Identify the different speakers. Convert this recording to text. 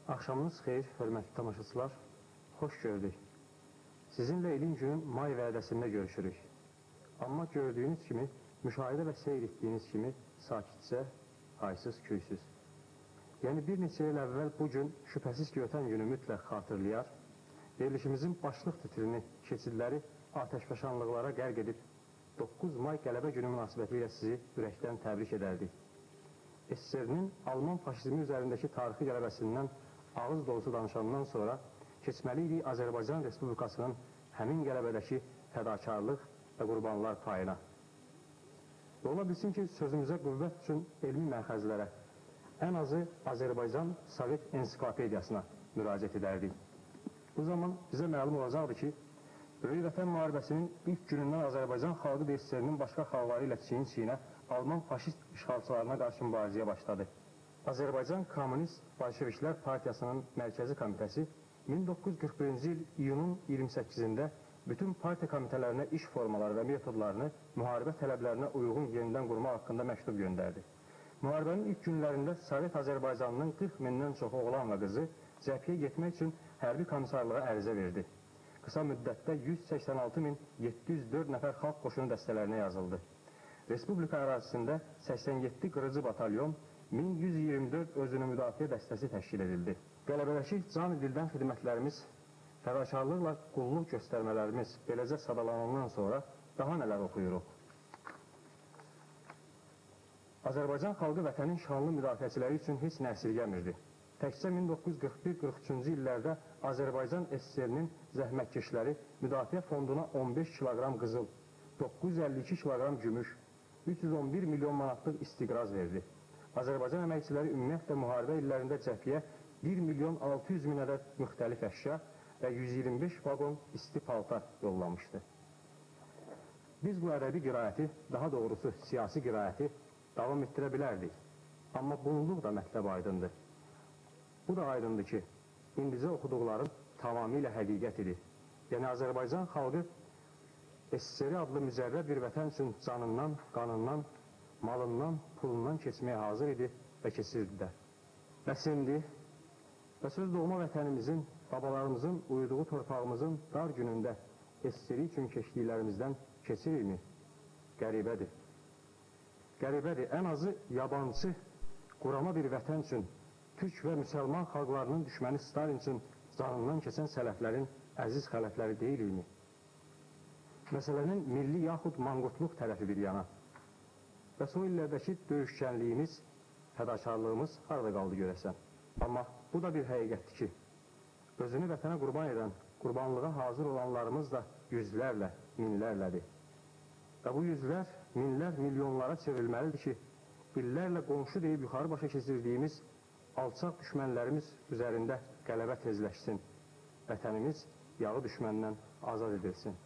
Speaker 1: Axşamınız xeyir, hörmətli tamaşaçılar. Xoş gördük. Sizinlə ilin günün may vədəsində görüşürük. Amma gördüyünüz kimi, müşahidə və seyr etdiyiniz kimi sakitcə, haysız, küysüz. Yəni bir neçə il əvvəl bu gün şübhəsiz ki, ötən günü mütləq xatırlayar, verilişimizin başlıq titrini keçidləri atəşfəşanlıqlara qərq edib 9 may qələbə günü münasibəti ilə sizi ürəkdən təbrik edərdik. SSR-nin Alman faşizmi üzərindəki tarixi qələbəsindən ağız dolusu danışandan sonra keçməli idik Azərbaycan Respublikasının həmin qələbədəki fədakarlıq və qurbanlar payına. Və ola bilsin ki, sözümüzə qüvvət üçün elmi məxəzlərə, ən azı Azərbaycan Sovet Ensiklopediyasına müraciət edərdik. Bu zaman bizə məlum olacaqdı ki, Böyük Vətən müharibəsinin ilk günündən Azərbaycan xalqı da SSR-nin başqa xalqları ilə çiyin-çiyinə Alman faşist işğalçılarına qarşı mübarizəyə başladı. Azərbaycan Komünist Bolşeviklər Partiyasının Mərkəzi Komitəsi 1941-ci il iyunun 28-də bütün partiya komitələrinə iş formaları və metodlarını müharibə tələblərinə uyğun yenidən qurmaq haqqında məktub göndərdi. Müharibənin ilk günlərində Sovet Azərbaycanının 40 mindən çox oğlan və qızı cəbhəyə getmək üçün hərbi komissarlığa ərizə verdi. Qısa müddətdə 186.704 nəfər xalq qoşunu dəstələrinə yazıldı. Respublika ərazisində 87 qırıcı batalyon, 1124 özünü müdafiə dəstəsi təşkil edildi. Qələbədəki can dildən xidmətlərimiz, fədakarlıqla qulluq göstərmələrimiz beləcə sadalanandan sonra daha nələr oxuyuruq? Azərbaycan xalqı vətənin şanlı müdafiəçiləri üçün heç nə əsirgəmirdi. Təkcə 1941-43-cü illərdə Azərbaycan SSR-nin zəhmətkeşləri Müdafiə Fonduna 15 kiloqram qızıl, 952 kiloqram gümüş, 311 milyon manatlıq istiqraz verdi. Azərbaycan əməkçiləri ümumiyyətlə müharibə illərində cəbhəyə 1 milyon 600 min ədəd müxtəlif əşya və 125 vaqon isti paltar yollamışdı. Biz bu ədəbi qiraəti, daha doğrusu siyasi qiraəti davam etdirə bilərdik. Amma bunluq da mətləb aydındır. Bu da aydındır ki, indicə oxuduqlarım tamamilə həqiqət idi. Yəni Azərbaycan xalqı SSR adlı mücərrəd bir vətən üçün canından, qanından, malından, pulundan keçməyə hazır idi və keçirdi də. Bəs indi, bəs öz doğma vətənimizin, babalarımızın uyuduğu torpağımızın dar günündə SSR üçün keçdiklərimizdən keçirikmi? Qəribədir. Qəribədir. Ən azı yabancı, qurama bir vətən üçün, Türk və müsəlman xalqlarının düşməni Stalin üçün canından keçən sələflərin əziz xələfləri deyilikmi? Məsələnin milli yaxud manqurtluq tərəfi bir yana. Bəs o illərdəki döyüşkənliyimiz, fədakarlığımız harada qaldı görəsən? Amma bu da bir həqiqətdir ki, özünü vətənə qurban edən, qurbanlığa hazır olanlarımız da yüzlərlə, minlərlədir. Və bu yüzlər, minlər, milyonlara çevrilməlidir ki, illərlə qonşu deyib yuxarı başa keçirdiyimiz alçaq düşmənlərimiz üzərində qələbə tezləşsin. Vətənimiz yağı düşməndən azad edilsin.